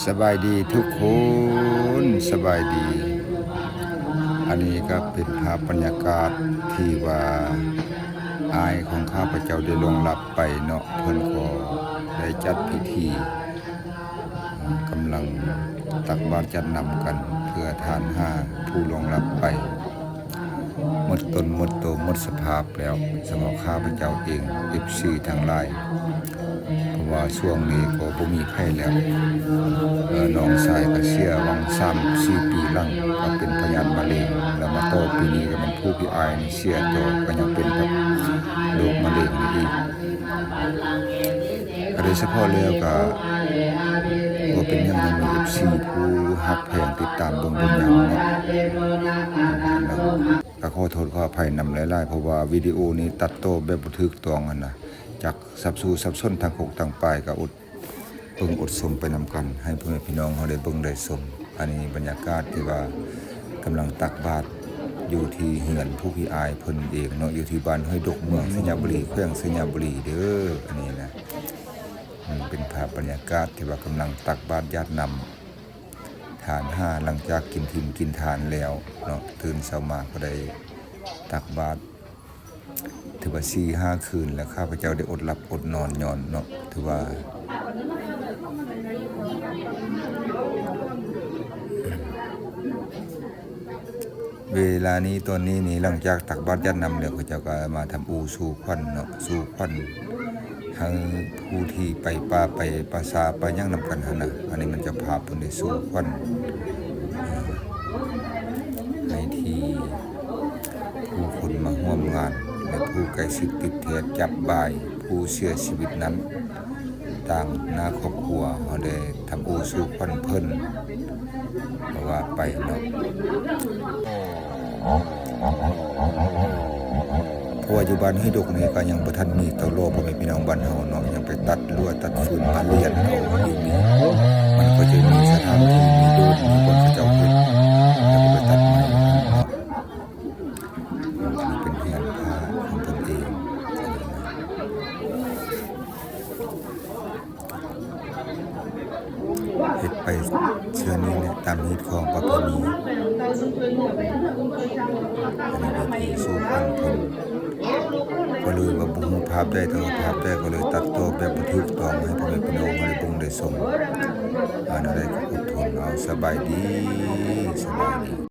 ສະບາຍດີທຸກຄົນ ສະບາຍດີ. ອັນນີ້ກໍເປັນພາບບັນຍາກາດທີ່ວ່າອ້າຍຂອງຂ້າພະເຈົ້າໄດ້ລ່ວງລັບໄປເນາະ, ເພິ່ນກໍໄດ້ຈັດພິທີ ກຳລັງຕັກບາດຈັດນ້ຳກັນ ເພື່ອທານຫາຜູ້ລ່ວງລັບໄປ. ໝົດຕົນໝົດໂຕໝົດສະພາບແລ້ວ ສຳລັບຂ້າພະເຈົ້າເອງ ເອັຟຊີທັງຫຼາຍ, ເພາະວ່າຊ່ວງນີ້ກໍບໍ່ມີໃຜແລ້ວ. ເອີ ນ້ອງຊາຍກໍເສຍຫວ່າງສາມສີ່ປີຫຼັງ ກໍເປັນພະຍາດມະເຮັງ, ແລ້ວມາຕໍ່ປີນີ້ກໍແມ່ນຜູ້ພີ່ອ້າຍນີ້ເສຍຕໍ່ ກໍຍັງເປັນໂລກມະເຮັງນີ້ອີກ. ກໍໂດຍສະເພາະແລ້ວກໍບໍ່ເປັນຫຍັງ, ຍັງມີເອັຟຊີຜູ້ຮັກແພງຕິດຕາມເບິ່ງເປັນຫຍັງເນາະ. ກໍຂໍໂທດຂໍອະໄພນຳຫຼາຍໆ ເພາະວ່າວິດີໂອນີ້ຕັດຕໍ່ແບບບໍ່ຖືກຕ້ອງຫັ້ນນະ, ຈັກສັບສູ່ສັບສົນທາງກົກທາງປາຍ ກໍອົດເບິ່ງອົດຊົມໄປນຳກັນ ໃຫ້ພໍ່ແມ່ພີ່ນ້ອງເຮົາໄດ້ເບິ່ງໄດ້ຊົມ. ອັນນີ້ບັນຍາກາດທີ່ວ່າກຳລັງຕັກບາດຢູ່ທີ່ເຮືອນຜູ້ພີ່ອ້າຍເພິ່ນເອງເນາະ, ຢູ່ທີ່ບ້ານຫ້ວຍດົກ ເມືອງໄຊຍະບູລີ ແຂວງໄຊຍະບູລີເດີ້. ອັນນີ້ນະ ມັນເປັນພາບບັນຍາກາດທີ່ວ່າກຳລັງຕັກບາດຢາດນ້ຳ ທານຫາ ຫຼັງຈາກກິນທິນກິນທານແລ້ວເນາະ, ຕື່ນເຊົ້າມາກໍໄດ້ຕັກບາດ ຖືວ່າສີ່ຫ້າຄືນແລ້ວ ຂ້າພະເຈົ້າໄດ້ອົດຫຼັບອົດນອນຍ້ອນເນາະ, ຖືວ່າ ເວລານີ້ຕອນນີ້ນີ້ ຫຼັງຈາກຕັກບາດຢາດນ້ຳແລ້ວ ເຂົາເຈົ້າກໍມາທຳອູສູ່ຂວັນເນາະ, ສູ່ຂວັນໃຫ້ຜູ້ທີ່ໄປປ່າໄປປ່າຊ້າໄປຫຍັງນຳກັນຫັ້ນນະ. ອັນນີ້ມັນເຈົ້າພາບເພິ່ນໄດ້ສູ່ຂວັນໃຫ້ທີ່ຜູ້ຄົນມາຮ່ວມງານ ແລະ ຜູ້ໃກ້ຊິດຕິດແທດຈັບບາຍຜູ້ເສຍຊີວິດນັ້ນ ຕ່າງໜ້າຄອບຄົວເຮົາໄດ້ທຳອູສູ່ຂວັນເພິ່ນ ເພາະວ່າໄປເນາະ. ເພາະວ່າຢູ່ບ້ານຫ້ວຍດົກນີ້ກໍຍັງບໍ່ທັນມີເຕົາຫຼໍ່ ພໍ່ແມ່ພີ່ນ້ອງບ້ານເຮົາເນາະ, ຍັງໄປຕັດລົວຕັດຟືນມາລຽນເອົາຢູ່ນີ້. ມັນກໍຈະມີສະຖານທີ່ ມີໂດດ ມີບ່ອນເຂົາເຈົ້າເຮັດ ແລ້ວກໍໄປຕັດໄມ້ເນາະ. ເປັນເຮືອນພະຂອງເພິ່ນເອງ. ເຮັດໄປເທື່ອນີ້ແຫຼະ ຕາມຮີດຄອງປະເພນີ. ອັນນີ້ເປັນພິທີສູ່ຂວັນເພິ່ນ ກໍເລີຍວ່າບໍ່ຮູ້ພາບໃດຕໍ່ພາບໃດ ກໍເລີຍຕັດຕໍ່ແບບບໍ່ຖືກຕ້ອງ ໃຫ້ພໍ່ແມ່ພີ່ນ້ອງເຮົາໄດ້ເບິ່ງໄດ້ຊົມ. ອັນໃດກໍອົດທົນເອົາ. ສະບາຍດີ ສະບາຍດີ.